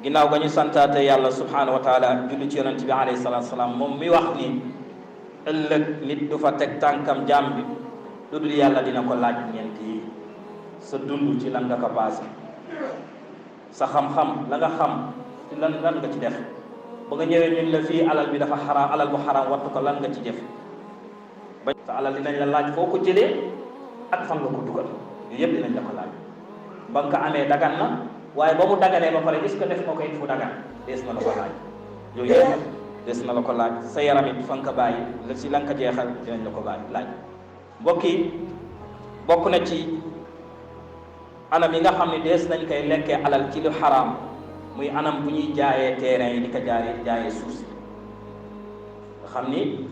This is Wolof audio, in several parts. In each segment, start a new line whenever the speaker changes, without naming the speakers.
ginnaaw ga ñu santaate yàlla subhanahu wa taala julli ci yonent bi alayhi salaatu salaam moom mi wax ni ëllëg nit du fa teg tànkam jaam bi lu dul yàlla dina ko laaj ñeent yi: sa dund ci lan nga ko passé, sa xam-xam la nga xam ci lan nga ci def, ba nga ñëwee ñun la fii alal bi dafa xaraam, alal bu xaraam wattu ko, lan nga ci def. ba sa alal dinañ la laaj foo ko jëlee ak fan nga ko dugal, yooyu yëpp dinañ la ko laaj. ba nga ko amee dagan na, waaye ba mu daganee ba pare est-ce que def nga ko it fu dagan, dees na la ko laaj. yooyu yëpp des na la ko laaj. sa yaram it fa nga ko bàyyi la si la nga ko jeexal dinañ la ko bàyyi laaj. mbokk yi, bokk na ci anam yi nga xam ne dees nañ koy lekkee alal ci lu xaraam muy anam bu ñuy jaayee terrain yi di ko jaayee suuf si. nga xam ni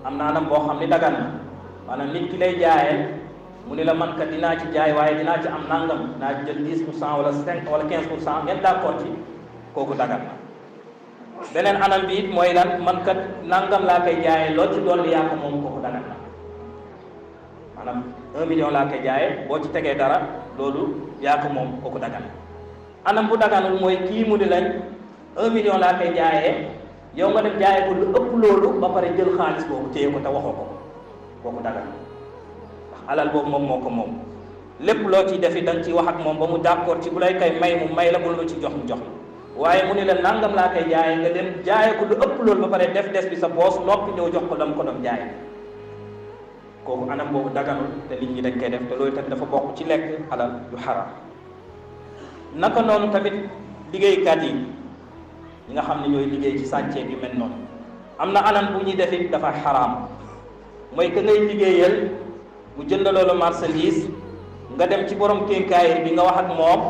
am na anam boo xam ni dagan na, maanaam nit ki lay jaayee mu ni la man kat dinaa ci jaay waaye dinaa ci am nangam, dinaa ci jël 10% wala 5 wala 15%, ngeen d'accord ci, kooku dagan na. beneen anam bi it mooy lan, man kat nangam laa koy jaayee, loo ci dolli yaa ko moom, kooku dagan na. maanaam 1 million laa koy jaayee, boo ci tegee dara loolu yaa ko moom, kooku dagan na. anam bu daganul mooy kii mu ni lañ 1 million laa koy jaayee, yow nga dem jaayee ko lu ëpp loolu ba pare jël xaalis boobu téye ko te waxoo ko, kooku dagan na. ndax alal boobu moom moo ko moom, lépp loo ciy defi da nga ciy wax ak moom ba mu d'accord ci, bu lay koy may mu may la, bu la ci jox mu jox la. waaye mu ni la nangam laa koy jaayee, nga dem jaayee ko lu ëpp loolu ba pare def des bi sa poos noppi ñëw jox ko dam ko doon jaayee, kooku anam boobu daganul te nit ñi dañ koy def, te loolu tamit dafa bokk ci lekk alal yu xaraam. naka noonu tamit liggéeykat yi ñi nga xam ne ñooy liggéey ci sàncee bi mel noonu, am na anam bu ñuy def it dafa xaraam. mooy que ngay liggéeyal mu jënd loolu marchandise, nga dem ci borom kénkaay bi nga wax ak moom,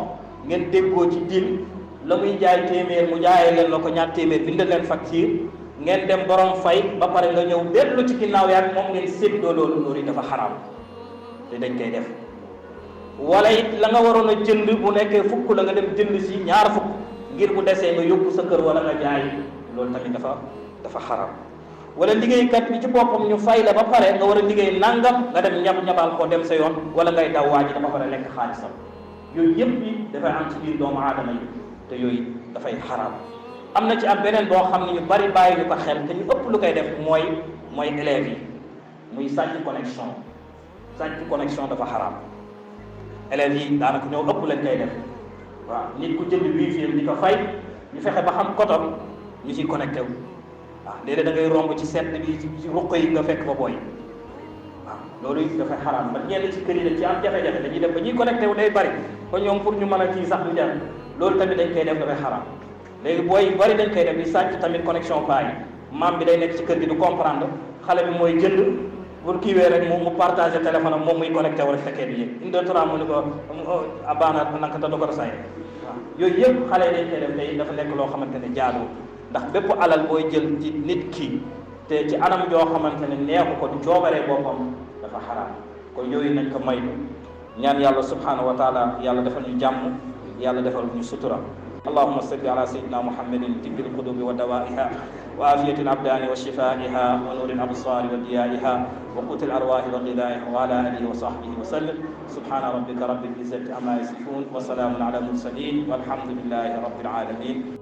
ngeen déggoo ci dil, la muy jaay téeméer mu jaayee leen la ko ñaar téeméer, bindal leen facture, ngeen dem borom fay ba pare nga ñëw dellu ci ginnaaw yaak moom ngeen séddoo loolu, loolu dafa xaraam te dañ koy def. wala it la nga waroon a jënd bu nekkee fukk la nga dem jënd si ñaar fukk ngir bu desee nga yóbbu sa kër wala nga jaay, loolu tamit dafa xaraam. wala liggéeykat bi ci boppam ñu fay la ba pare nga war a liggéey nangam, nga dem ñabal ko dem sa yoon, wala ngay daw waa ji dafa war a lekk xaalisam. yooyu yëpp yi dafay am ci biir doomu aadama yi, te yooyu dafay xaraam. am na ci ab beneen boo xam ne ñu bari bàyyi ñu ko xel, te ñu ëpp lu koy def mooy élèves yi, muy sàcc connexion. sàcc connexion dafa xaraam. élèves yi daanaka ñoo ëpp lañ koy def. waaw, nit ku jënd wifi di ko fay, ñu fexe ba xam kotom ñu ciy connecté wu. waaw, léeg-léeg da ngay romb ci sedd bi ci ruq yi nga fekk fa booy. waaw, loolu it dafay xaraam. ba ñenn ci kër yi dañ ci am jafe-jafe, dañuy def ba ñuy connecté wu day bari ba ñoom pour ñu mën a kii sax ñu dem, loolu tamit dañ koy def, dafay xaraam. léegi booy yu bari dañ koy def di sàcc tamit connexion bàyyi, maam bi day nekk ci kër gi du comprendre, xale bi mooy jënd pour kiiwee rek mu partagé téléphone am moom muy connecté wu rek fekkee bi yëg une deux trois mu ni ko abana nanka ta do ko say. waaw, yooyu yëpp xale yi dañ koy def day dafa nekk loo xamante ne jaadu, ndax bépp alal booy jël ci nit ki te ci anam joo xamante ne neexu ko du coobaree boppam dafa xaraam. kon yooyu nañ ko moytu, ñaan yàlla subhanahu wa taala yàlla defal ñu jàmm, yàlla defal ñu sutura. اللهم صل على سيدنا محمد طب القلوب ودوائها وعافية الأبدان وشفائها ونور الأبصار وضيائها وقوت الأرواح وغذائها وعلى آله وصحبه وسلم. سبحان ربك رب العزة عما يصفون وسلام على المرسلين والحمد لله رب العالمين.